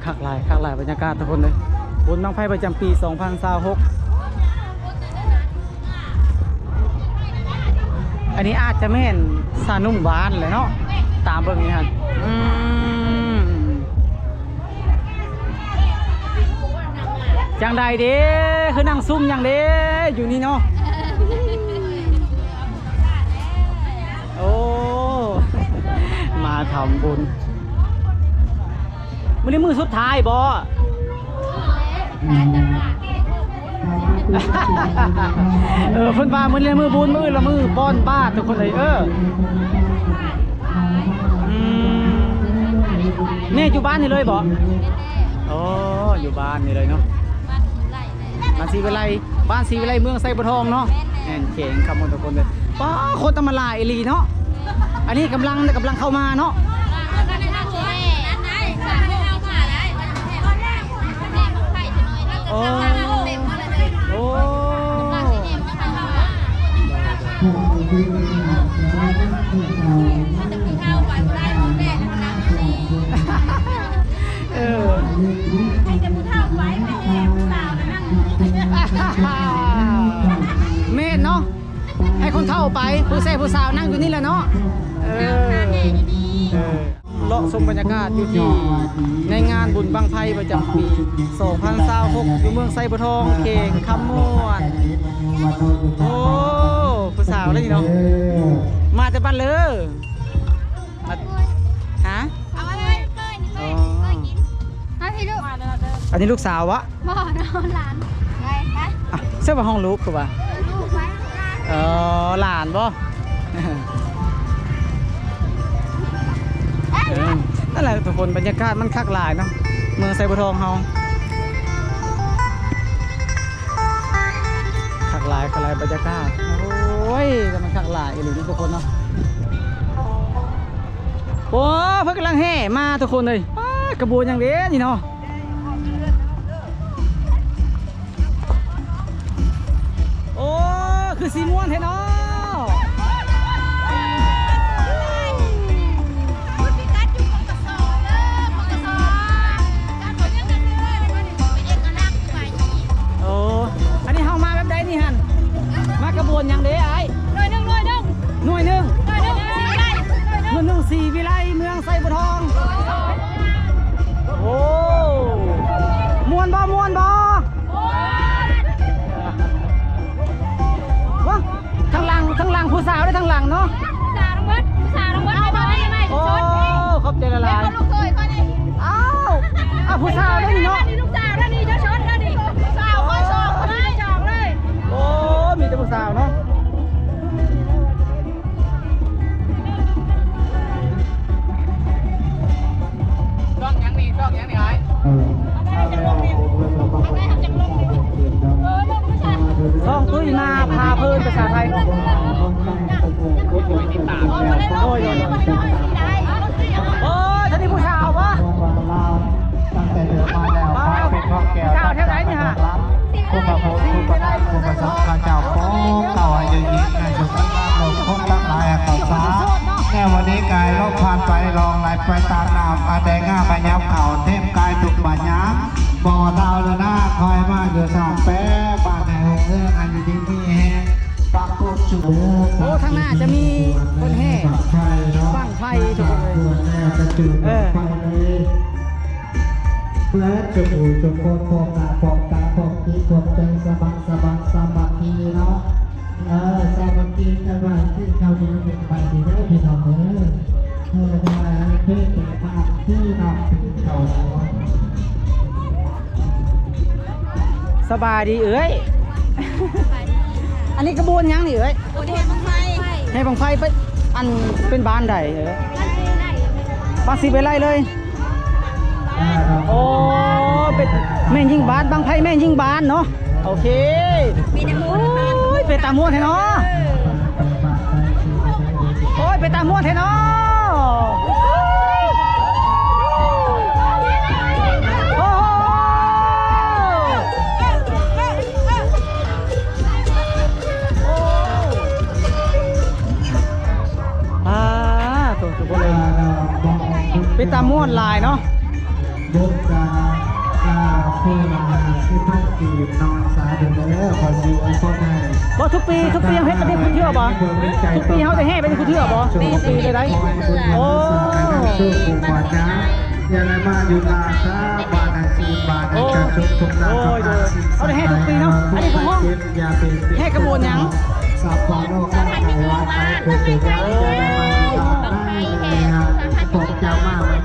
ຄັກຫຼາຍ ຄັກຫຼາຍ ບັນຍາກາດທຸກຄົນເລີຍ ບຸນບັ້ງໄຟປະຈຳປີສອງພັນຊາວຫົກ. ອັນນີ້ອາດຈະແມ່ນຊາວໜຸ່ມບ້ານແຫຼະເນາະ ຕາມເບິ່ງນີ້ຫັ້ນ. ອືມ ຈັ່ງໃດເດ້ ຄືນັ່ງຊຸມຫຍັງເດ້ ຢູ່ນີ້ເນາະ. ໂອ້ ມາທຳບຸນ ມື້ນີ້ມື້ສຸດທ້າຍບໍ່? ເອີ ເພິ່ນວ່າມື້ນີ້ມື້ບຸນ ມື້ອື່ນລະມື້ປ້ອນບາດ ທຸກຄົນເອີຍ. ເອີ ອືມ ແມ່ຢູ່ບ້ານນີ້ເລີຍບໍ່? ໂອ້ ຢູ່ບ້ານນີ້ເລີຍເນາະ ບ້ານສີວິໄລ ບ້ານສີວິໄລ ເມືອງໄຊບົວທອງເນາະ. ແມ່ນ ແຂວງຄຳມ່ວນ ທຸກຄົນເລີຍ. ປ້າ ຄົນຕະມາຫຼາຍອີ່ຫຼີເນາະ. ອັນນີ້ກຳລັງ ກຳລັງເຂົ້າມາເນາະ. ໂອ້ ໂອ້ ເອີ ໃຫ້ແຕ່ຜູ້ເຖົ້າໄປ ແມ່ນແທ້ຜູ້ສາວນະ ແມ່ນເນາະ ໃຫ້ຄົນເຖົ້າໄປ ຜູ້ແຊຜູ້ສາວນັ່ງຢູ່ນີ້ແຫຼະເນາະ. ເອີ ເອີ ເລາະຊົມບັນຍາກາດຢູ່ທີ່ໃນງານບຸນບັ້ງໄຟປະຈຳປີສອງພັນຊາວຫົກ ຢູ່ເມືອງໄຊບົວທອງ ແຂວງຄຳມ່ວນ. ໂອ້ ຜູ້ສາວເດ້ນີ້ເນາະ ມາແຕ່ບ້ານເລີ ມາ ຮະ? ເອົາໄວ້ ເປີດ ເປີດ ເປີດກິນ ມາພີ່ລູກ. ອັນນີ້ລູກສາວວະ? ບໍ່ເນາະ ຫຼານ. ໄປ ໄປ ອ່ະ ເຊື່ອວ່າຫ້ອງລູກຄືວ່າ ລູກໄປ ເອີ ຫຼານບໍ່? ເອີ ນັ້ນແຫຼະທຸກຄົນ ບັນຍາກາດມັນຄັກຫຼາຍເນາະ ເມືອງໄຊບົວທອງເຮົາ. ຄັກຫຼາຍ ຄັກຫຼາຍບັນຍາກາດ ໂອ້ຍ ແຕ່ມັນຄັກຫຼາຍອີ່ຫຼີເນາະທຸກຄົນເນາະ. ໂອ້ ເພິ່ນກຳລັງແຫ່ມາທຸກຄົນເອີຍ. ປ້າ ຂະບວນຫຍັງເດ້ນີ້ເນາະ. ໂອ້ ຄືຊິມ່ວນແທ້ເນາະ. ໂອ້ ອັນນີ້ເຮົາມາແບບໃດນີ້ຫັ້ນ? ມາຂະບວນຫຍັງເດ້ອ້າຍ? ໜ່ວຍໜຶ່ງ ໜ່ວຍໜຶ່ງ ໜ່ວຍໜຶ່ງ ໜ່ວຍໜຶ່ງ ໜ່ວຍໜຶ່ງສີວິໄລ ເມືອງໄຊບົວທອງ. ໂອ້ ມ່ວນບໍ່ ມ່ວນບໍ່? ວ້າ ທາງຫຼັງ ທາງຫຼັງຜູ້ສາວເດ້ ທາງຫຼັງເນາະ. ຜູ້ສາວທັງໝົດ ຜູ້ສາວທັງໝົດ ເອົາມາໄວ້ໃໝ່ ໂອ້ ສົດໆ. ຂອບໃຈຫຼາຍໆ ເອົາລູກເຂີຍຂ້ອຍນີ້. ອ້າວ ອ້າວ ຜູ້ສາວເດ້ນີ້ເນາະ. ນີ້ລູກສາວເດ້ນີ້ ສົດໆເດ້ນີ້ ຜູ້ສາວຂ້ອຍສອງຄົນນີ້ ສອງເລີຍ. ໂອ້ ມີແຕ່ຜູ້ສາວເນາະ. ຊ່ອງຫຍັງນີ້ ຊ່ອງຫຍັງນີ້ອ້າຍ? ຊ່ອງຕຸ້ຍມາພາເພີນພາສາໄທ. ໂດຍ ໂດຍ ໂດຍ ໂອ້ຍ ທ່ານນີ້ຜູ້ສາວບໍ່? ຕັ້ງແຕ່ເດີນມາແລ້ວ ຂໍເປັນພອນແກ່ ຜູ້ສາວແຖວໃດນີ້ຫະ? ຄຸນພະພູ ຄຸນພະນາງ ຄຸນພະສົງ ເຂົາເຈົ້າໂປກເກົ້າໃຫ້ຢູ່ດີມີແຮງ ສຸຂະພາບ ໂລກຄົນທັງຫຼາຍໃຫ້ເຂົ້າສານ. ແນວວັນນີ້ກາຍລົບຜ່ານໄປ ລ່ອງໄຫຼໄປຕາມນ້ຳ ອັນໃດງາມໃຫ້ຫຍັບເຂົ້າ ເທບກາຍທຸກບາດຫຍາງ ບໍ່ເທົາເດີນໜ້າ ຄອຍມາຢູ່ສ້າງແປ ບ້ານໃຫຍ່ຮຸ່ງເຮືອງ ໃຫ້ຢູ່ດີມີແຮງ ປັກປຸກສຸກ. ໂອ້ ທາງໜ້າຈະມີຄົນແຫ່ບັ້ງໄຟເນາະ ບັ້ງໄຟທຸກຄົນເອີຍ. ເອີ ເພື່ອຈະໝູ່ຈະຄົນ ພວມໜ້າພວມຕາ ພວມຈິດພວມໃຈ ສະບັກສະບັນສາມັກຄີເນາະ. ເອີ ສາມັກຄີກັນໄວ້ ກິນເຂົ້າໜຽວກິນໄປດີເດີພີ່ນ້ອງເອີຍ. ເອີ ເພງເປັນປາກຄືນ້ຳເປັນເຂົ້າໜຽວ. ສະບາຍດີເອື້ອຍ. ອັນນີ້ຂະບວນຫຍັງນີ້ເອື້ອຍ? ໂອ ແຫ່ບັ້ງໄຟ ແຫ່ບັ້ງໄຟ. ເປັນ ອັນ ເປັນບ້ານໃດເອື້ອຍ? ບ້ານສີວິໄລເລີຍ. ໂອ້ ເປັນແມ່ຍິງບ້ານ ບັ້ງໄຟແມ່ຍິງບ້ານເນາະ. ໂອເຄ ມີແຕ່ໝູ່ ໂອ້ຍ ເປັນຕາມ່ວນແທ້ເນາະ. ໂອ້ຍ ເປັນຕາມ່ວນແທ້ເນາະ. ໂອ້ໂຫ ອ່າ ໂຕ ໂຕ ເປັນຕາມ່ວນຫຼາຍເນາະ. ບົດການ ອ່າ ຄົນລະຫ້າສິບພັນກີບເນາະ ສາທຸເດີ ຂໍຊິອວຍພອນໃຫ້ ບໍ່ ທຸກປີ ທຸກປີເຮົາເຮັດແບບນີ້ຄູ່ເທື່ອບໍ່? ທຸກປີເຮົາໄດ້ແຫ່ແບບນີ້ຄູ່ເທື່ອບໍ່? ທຸກປີເລີຍໄດ໋. ໂອ້ ເຮົາໄດ້ແຫ່ທຸກປີເນາະ ອັນນີ້ຂອງເຮົາ ແຫ່ຂະບວນຫຍັງ?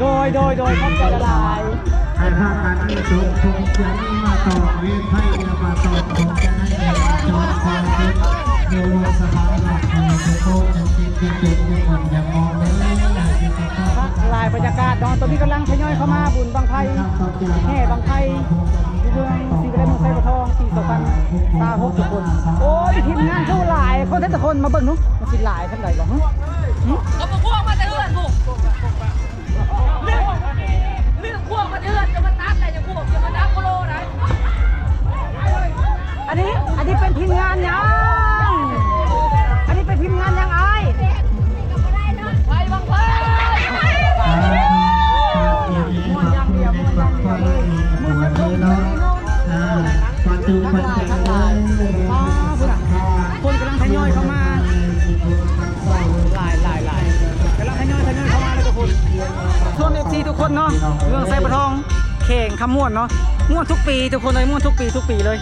ໂດຍ ໂດຍ ໂດຍ ຂອບໃຈຫຼາຍໆ. ໃຫ້ພາກັນສົມທົບຈະມີມາຕໍ່ເວນໄພ ຢ່າມາຕໍ່ຜົນຈະໃຫ້ແກ່ຕົນຄວາມເຈັບ ເພື່ອວ່າສະພາບລັກເຮົາຈະໂຕຈະເຈັບຈະຈົນ ຢ່າໝົນຢ່າມອງເດີ ຫຼາຍບັນຍາກາດເນາະ. ຕອນນີ້ກຳລັງທະຍອຍເຂົ້າມາບຸນບັ້ງໄຟ ແຫ່ບັ້ງໄຟ ຢູ່ເມືອງສີວິໄລ ເມືອງໄຊປະທອງ ປີສອງພັນຊາວຫົກ ທຸກຄົນ. ໂອ້ຍ ທີມງານຄືຫຼາຍຄົນແທ້ທຸກຄົນ ມາເບິ່ງດູ ມັນຊິຫຼາຍສ່ຳໃດບໍ່? ຫຶ? ຫຶ? ເອົາພວກມາແຕ່ເຮືອນພຸ້ນ. ລືມ ລືມພວກມາເທື່ອ ຈະມາຕັດໄດ້ ຈະພວກ ຈະມາດັບໂປໂລໄດ້. ອັນນີ້ ອັນນີ້ເປັນທີມງານຫຍັງ? ອັນນີ້ເປັນທີມງານຫຍັງອ້າຍ? ໄຟບັ້ງໄຟ ມ່ວນຢ່າງດຽວ ມ່ວນຢ່າງດຽວເລີຍ. ຄົນກຳລັງທະຍອຍເຂົ້າມາ ຫຼາຍ ຫຼາຍ ຫຼາຍ ກຳລັງທະຍອຍ ທະຍອຍເຂົ້າມາເລີຍທຸກຄົນ. ສ່ວນເອັຟຊີທຸກຄົນເນາະ ເມືອງໄຊປະທອງ ແຂວງຄຳມ່ວນເນາະ ມ່ວນທຸກປີທຸກຄົນເອີຍ ມ່ວນທຸກປີ ທຸກປີເລີຍ.